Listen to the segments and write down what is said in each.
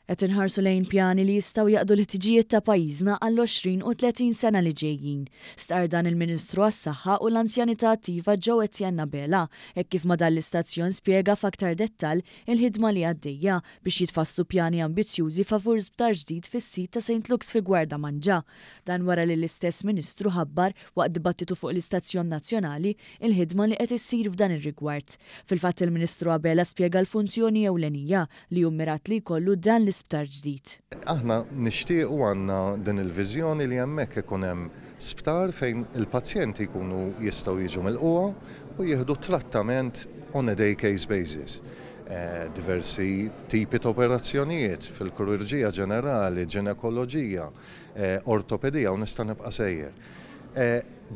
Qed inħarsu lejn pjani li jistgħu jaqdu l-ħtiġijiet ta' pajjiżna għall-20 u 30 sena li ġejjin. Stqarr dan il-Ministru għas-Saħħa u l-Anzjanità Attiva Jo Etienne Abela, hekk kif ma' dan l-istazzjon spjega f'aktar dettall il-ħidma li għaddejja biex jitfasslu pjani ambizzjużi favur sptar ġdid fis-sit ta' St Luke's fi Gwardamanġa. Dan wara li l-istess Ministru ħabbar, waqt dibattitu fuq l-istazzjon nazzjonali, il-ħidma li qed issir f'dan ir-rigward. Fil-fatt il-Ministru Abela spjega l-funzjoni ewlenija li hu mmirat li jkollu dan l-isptar ġdid. Aħna nixtiequ għandna din il-viżjoni li hemmhekk ikun hemm sptar fejn il-pazjenti jkunu jistgħu jiġu milqugħa u jieħdu trattament on a day case basis. Diversi tipi ta' operazzjonijiet fil-kirurġija ġenerali, ġinekoloġija, ortopedija u nista' nibqa' sejjer.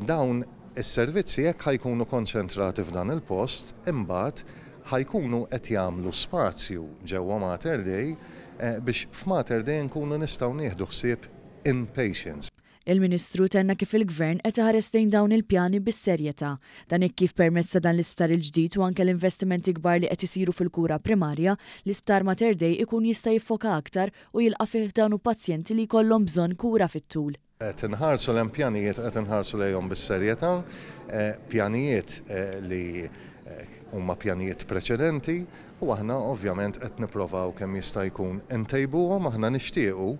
Dawn is-servizzi jekk ħa jkunu konċentrati f'dan il-post, imbagħad ħa jkunu qed jagħmlu spazju ġewwa Mater Dei biex f'Mater Dei nkunu nistgħu nieħdu ħsieb inpatients. Il-Ministru tenna kif il-Gvern qed iħares lejn dawn il-pjani bis-serjetà. Dan hekk kif permezz ta' dan l-isptar il-ġdid u anke l-investimenti kbar li qed isiru fil-kura primarja, l-Isptar Mater Dei ikun jista' jiffoka aktar u jilqa' fi ħdanu pazjenti li jkollhom bżonn kura fit-tul. Qed inħarsu lejn pjanijiet qed inħarsu lejhom bis-serjetà, pjanijiet li huma pjanijiet preċedenti u aħna ovvjament qed nipprovaw kemm jista' jkun intejbuhom. Aħna nixtiequ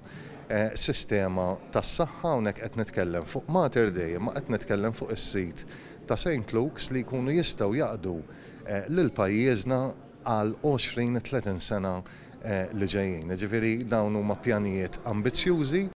sistema tas-saħħa, hawnhekk qed nitkellem fuq Mater Dei imma qed nitkellem fuq is-sit ta' St Luke's li jkunu jistgħu jaqdu lil pajjiżna għal 20, 30 sena li ġejjin. Jiġifieri dawn huma pjanijiet ambizzjużi.